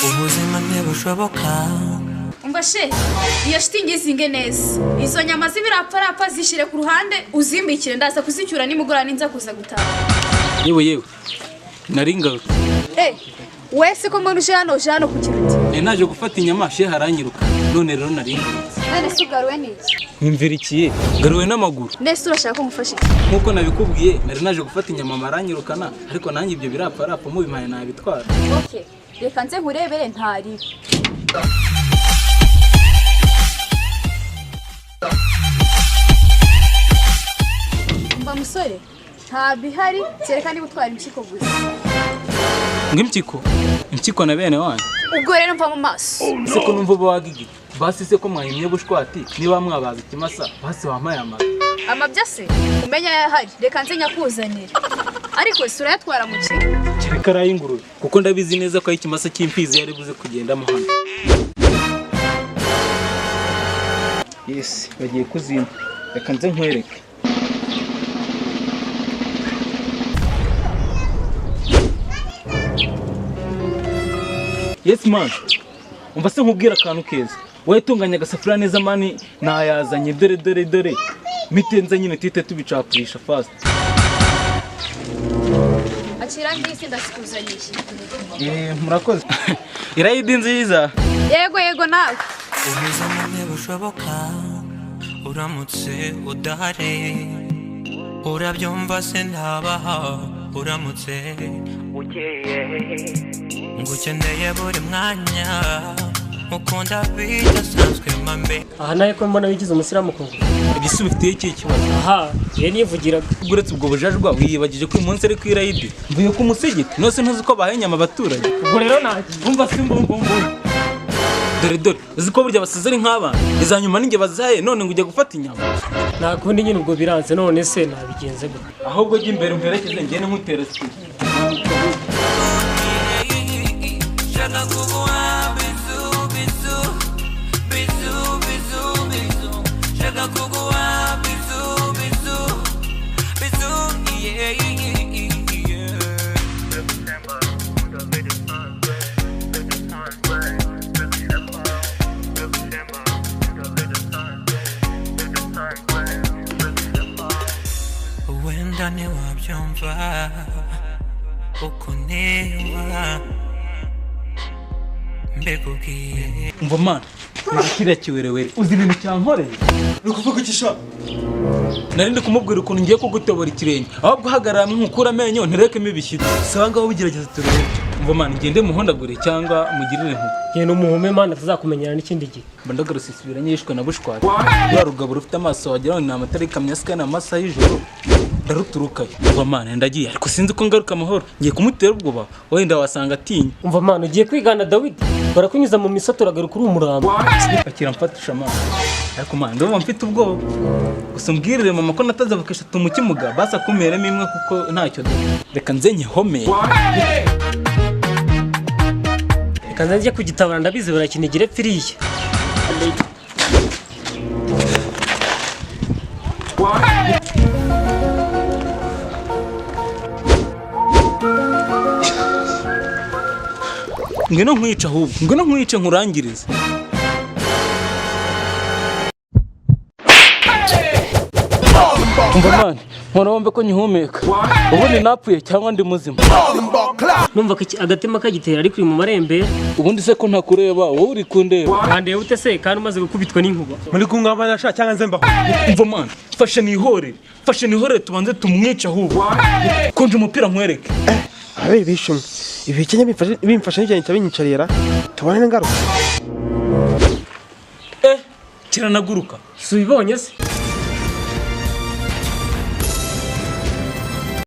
Ubuzima ntibushoboka. Umva she, iyo shitingi izinge neza, izo nyama z'ibirapfarapfa zishyire ku ruhande, uzimbikire, ndaza kuzicyura nimugoroba ninza kuza gutaha. Yewe yewe, nari ngarutse. Eh, wese ko mbona uje hano, uje hano kugira uti? Nari naje gufata inyama, shehe aranyiruka, none rero nari ngarutse. None se ugaruwe n'iki? Nyumvirikiye, garuwe n'amaguru. Nese urashaka ko ngufasha iki? Nk'uko nabikubwiye, nari naje gufata inyama aranyirukana, ariko nanjye ibyo birapfarapfa mubimpaye nabitwara. Okay, reka nze nkurebere ntaribi. Umva musore, nta bihari kereka niba utwara impyiko gusa. Ngo impyiko? Impyiko na bene wanyu? Ubwo rero mva mu maso. Ese ko numva uba wagigi, basi se ko mwahimye bushwati, niba mwabaza ikimasa basi wampaye amata. Amabya se umenya yahari, reka nze nyakuzanire, ariko si urayatwara mu kigo? Kereka ari ay'ingurube, kuko ndabizi neza ko ari ikimasa cy'imfizi yari buze kugendamo hano. Yes, bagiye kuzimpa, reka nze nkwereke. Yes man, umva se nkubwira akantu keza. Wowe tunganya agasafuriya neza man, nayazanye, dore dore dore mitenze nyine, tuhite tubicapurisha fast. Akira ngisi, ndasikuzaniye. Eh, murakoze, irayidi nziza. Yego yego, nawe. Ubuzima ntibushoboka uramutse udahari, urabyumva se? Ntabaha uramutse ugiye. Ngukeneye buri mwanya, ukunda bidasanzwe mame. Aha nawe ko mbona wigize umusilamu koko? Ibyo si bifitiye ikihe kibazo? Aha ye nivugiraga. Uretse ubwo bujajwa, wiyibagije ko uyu munsi ari ku irayidi, mvuye ku musigiti, nose ntuzi ko bahaye inyama abaturage? Ubwo rero nagiye. Umva si mbumbu, dore dore, uzi ko burya basize ari nk'abana, iza nyuma ninjye bazihaye, none ngo ujya gufata inyama. Nta kundi nyine, ubwo biranze, none se nabigenze gute? Ahubwo jya imbere umperekeze, ngende nkutera siporo. Shaka kuguha bisou bisou bisou bisou bisou, shaka kuguha bisou bisou bisou, yeah yeah. Wenda ntiwabyumva uko niba mbikubwiye. Umva mana, reba kiriya kiwerewere, uzi ibintu cyankoreye? Uri kuvuga iki sha? Nari ndi kumubwira ukuntu ngiye kugutobora ikirenge, ahubwo uhagarara hamwe nkukure amenyo nterekemo ibishyitsi. Sawa, ngaho ubigerageza turebe. Umva mana, ngende muhondagure cyangwa mugirire impuhwe? Genda umuhume mana, tuzakumenyera n'ikindi gihe. Mba ndagarutse, isubiranye yishwe na bushwati, rwa rugabo rufite amaso wagira ngo ni amatara y'ikamyo asikana amasaha y'ijoro, ndaruturukayo. Umva mana, ndagiye, ariko sinzi ko ngaruka amahoro. Ngiye kumutera ubwoba, wenda wasanga atinya. Umva mana, ugiye kwigana Dawidi, barakunyuza mu misoto, uragaruka uri umurambo. Akira mfatisha amaso, ariko mana ndumva mfite ubwoba. Gusa umbwirire mama ko natazavuka eshatu mu kimuga, basi akumeremo imwe kuko ntacyo dore. Reka nze nyihome. Reka nze njye kugitabara, ndabizi barakinigira epfiriye. Ngwino nkwice, ahubwo ngwino nkwice nkurangirize. Umva mani, nkora wumve ko nkihumeka, ubundi napfuye cyangwa ndi muzima? Numva ko agatima kagitera, ariko uri mu marembera. Ubundi se ko ntakureba, wowe uri kundeba? Wandeba ute se kandi umaze gukubitwa n'inkuba? Muri kungambana sha cyangwa nze mbaho? Umva mani, fashe nihorere, fashe nihorere, tubanze tumwice. Ahubwo konje umupira nkwereke. Ababyeyi bishimye, ibi bikenya bimfashe n'icyo binyicarira, tubone n'ingaruka. Eh, kiranaguruka. Si ubibonye se?